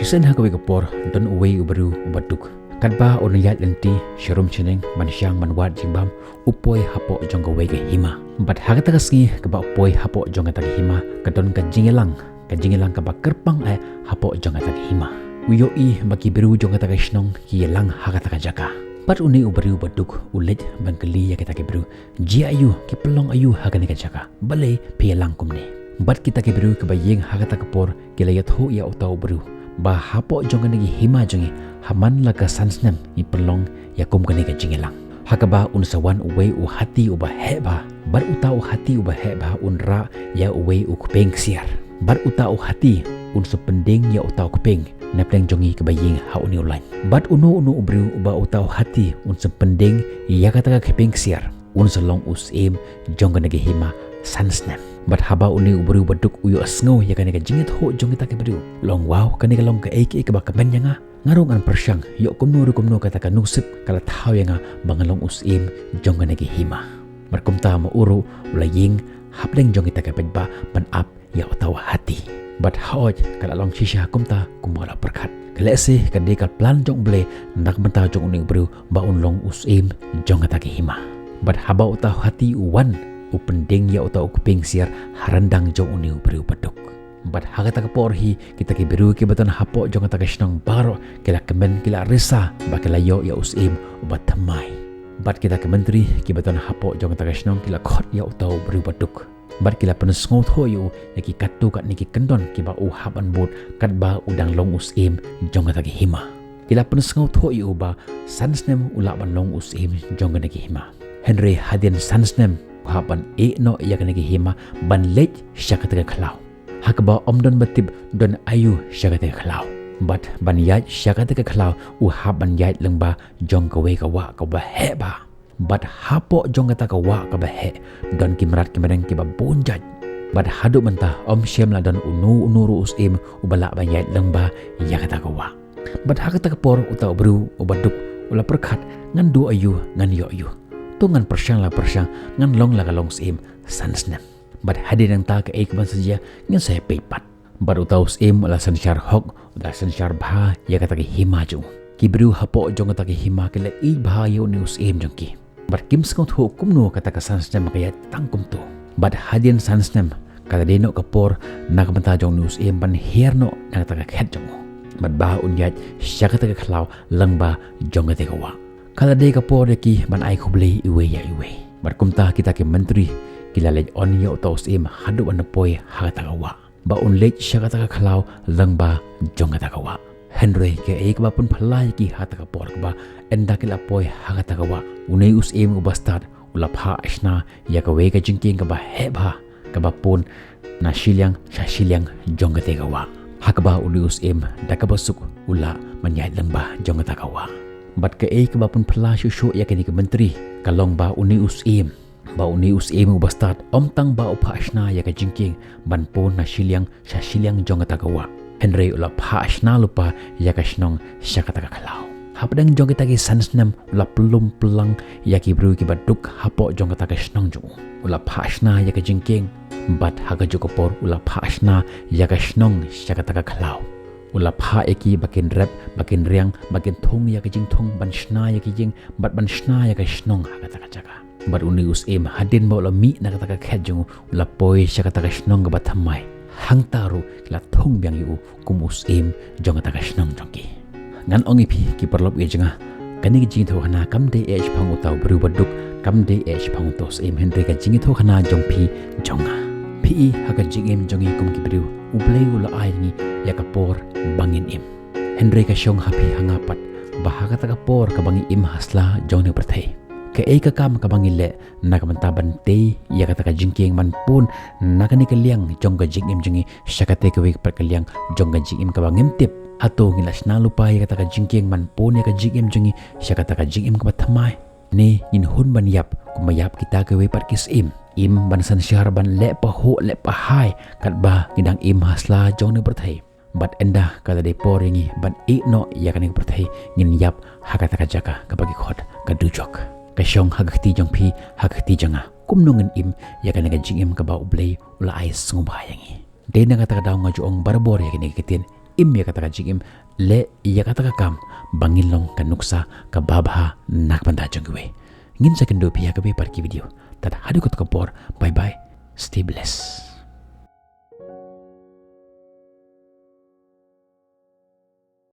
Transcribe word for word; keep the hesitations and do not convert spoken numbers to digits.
Shen ha kawei ka por, don uwei u briew uba duk. Katba un ïaid lynti sharum shaneng ban shang ban wad jingbam, u poi hapoh jong kawei ka hima. Bad ha kata ka sngi kaba u poi hapoh jong kata ka hima, ka don ka jingïalang, ka jingïalang kaba kyrpang eh hapoh jong kata ka hima. U ïohi ba ki briew jong kata ka shnong ki ïalang ha kata ka jaka. Bad une u briew uba duk u leit ban kylli ïa kita ki briew, jia aïu, ki pynlong aïu ha kane ka jaka, balei phi ïalang kumne? Bad kita ki briew kiba ïeng ha kata ka por ki la ïathuh ïa uta u briew ba hapoh jong kane ka hima jong ngi, ha man la ka san snem ngi pynlong ïa kum kane ka jingïalang. Ha kaba un sa wan uwei u hati uba heh bha, bad uta u hati uba heh bha un rah ïa uwei u kpeng ksiar. Bad uta u hati un sa pyndeng ïa uta u kpeng napdeng jong ngi kiba ïeng ha une u laiñ. Bad uno uno u briew uba uta u hati un sa pyndeng ïa kata ka kpeng ksiar, un sa long u syiem jong kane ka hima san snem. Bad haba une u briew uba duk u ïohsngew ïa kane ka jingïathuh jong kita ki briew, u ong, wow, kane ka long kaei kaei kaba kmen ïa nga. Nga ruh ngan pyrshang, ïoh kumno ruh kumno kata ka nusip ka la thaw ïa nga ba ngan long u syiem jong kane ka hima. Bad kumta ma u ruh u la ïeng hapdeng jong kita ki paidbah ban ap ïa uta u hati. Bad hooid, ka la long shisha kumta kumba u la pyrkhat. Ka lehse ka dei ka plan jong U Blei na ka bynta jong une u briew ba un long u syiem jong kata ka hima. Bad haba uta u hati u wan, u pyndeng ïa uta u kpeng ksiar ha ryndang jong une u briew uba duk. Bad ha kata ka por hi, kita ki briew kiba don hapoh jong kata ka shnong baroh ki la kmen, ki la risa ba ki la ïoh ïa u syiem uba thymmai. Bad kita ki myntri kiba don hapoh jong kata ka shnong ki la khot ïa uta u briew uba duk. Bad ki la pynsngewthuh ïa u ïa ki katto katne ki kyndon kiba u hap ban bud katba u dang long u syiem jong kata ka hima. Ki la pynsngewthuh ïa u ba san snem u lah ban long u syiem jong kane ka hima. Hynrei hadien san snem u hap ban ïeh noh ïa kane ka hima ban leit sha kata ka khlaw. Ha kaba ym don ba tip don aïu sha kata ka khlaw. Bad ban ïaid sha kata ka khlaw u hap ban ïaid lyngba jong kawei ka wah kaba heh bha. Bad hapoh jong kata ka wah kaba heh don ki mrad ki mreng kiba bun jait. Bad haduh mynta ym shym la don uno uno ruh u syiem uba lah ban ïaid lyngba ïa kata ka wah. Bad ha kata ka por uta u briew uba duk u la pyrkhat, ngan duh aïu, ngan ïoh aïu. To ngan pyrshang la pyrshang, ngan long la ka long syiem san snem. Bad hadien nangta kaei kaban sa jia ngin sa ïa peit pat. Bad uta u syiem u la synshar hok, u la synshar bha ïa kata ka hima jong u. Ki briew hapoh jong kata ka hima ki la ïeit bha ïa une u syiem jong ki. Bad kim sngewthuh kumno kata ka san snem ka ïaid tang kumto. Bad hadien san snem ka la dei noh ka por na ka bynta jong une u syiem ban hiar noh na kata ka khet jong u. Bad ba un ïaid sha kata ka khlaw lyngba jong kata ka wah. Ka la dei ka por ïa ki ban ai khublei iwei ïa iwei. Bad kumta kita ki myntri ki la leit on ïa uta u syiem haduh ban poi ha kata ka wah. Ba un leit sha kata ka khlaw lyngba jong kata ka wah. Hynrei kaei kaba pynphylla ïa ki ha kata ka por kaba ynda ki la poi ha kata ka wah, une u syiem uba stad u la phah shna ïa kawei ka jingkieng kaba heh bha kaba pun na shiliang sha shiliang jong kata ka wah. Ha kaba une u syiem da kaba suk u lah ban ïaid lyngba jong kata ka wah. Bad kaei kaba pynphylla shuh shuh ïa kine ki myntri ka long ba une u syiem, ba une u syiem uba stad ym tang ba u phah shna ïa ka jingkieng ban pun na shiliang sha shiliang jong kata ka wah, hynrei u la phah shna lypa ïa ka shnong sha kata ka khlaw. Hapdeng jong kita ki san snem u la pynlum pynlang ïa ki briew kiba duk hapoh jong kata ka shnong jong u. U la phah shna ïa ka jingkieng, bad ha kajuh ka por u la phah shna ïa ka shnong sha kata ka khlaw. U la phah ïa ki ba kin rep, ba kin riang, ba kin thung ïa ka jingthung, ban shna ïa ka ïing, bad ban shna ïa ka shnong ha kata ka jaka. Bad une u syiem hadien ba u la mih na kata ka khet jong u, u la poi sha kata ka shnong kaba thymmai. Hangta ruh ki la thung biang ïa u kum u syiem jong kata ka shnong jong ki. Ngan ong ïa phi ki paralok ïa jong nga, kane ka jingïathuhkhana kam dei eh shaphang uta u briew ba duk, kam dei eh shaphang uta u syiem, hynrei ka jingïathuhkhana jong phi jong nga. Phi i ha ka jingim jong ngi kum ki briew, U Blei u la ai ngi ïa ka por ba ngin im. Hynrei ka shong ha phi ha nga pat ba ha kata ka por kaba ngi im ha sla jong ne pyrthei, kaei ka kam kaba ngi leh na ka bynta ban tei ïa kata ka jingkieng ban pun na kane ka liang jong ka jingim jong ngi sha kata kawei pat ka liang jong ka jingim kaba ngim tip? Hato ngi la shna lypa ïa kata ka jingkieng ban pun ïa ka jingim jong ngi sha kata ka jingim kaba thymmai? Ne ngin hun ban ïap kumba ïap kita kawei pat ki syiem, im ban synshar ban leh pahuh leh pahai katba ngi dang im ha sla jong ne pyrthei? Bad ynda ka la dei por ïa ngi ban ïeh noh ïa kane ka pyrthei, ngin ïap ha kata ka jaka kaba ki khot ka dujok. Ka shong ha ka kti jong phi, ha ka kti jong nga, kumno ngin im ïa kane ka jingim kaba U Blei u la ai sngewbha ïa ngi. Dei na kata ka daw nga ju ong barabor ïa kine ki ktien, im ïa kata ka jingim, leh ïa kata ka kam ba ngin long ka nuksa kaba bha na ka bynta jong kiwei. Ngin sa ïakynduh pat ha kawei pat ka video. Tad haduh katta ka por, bye bye, stay blessed.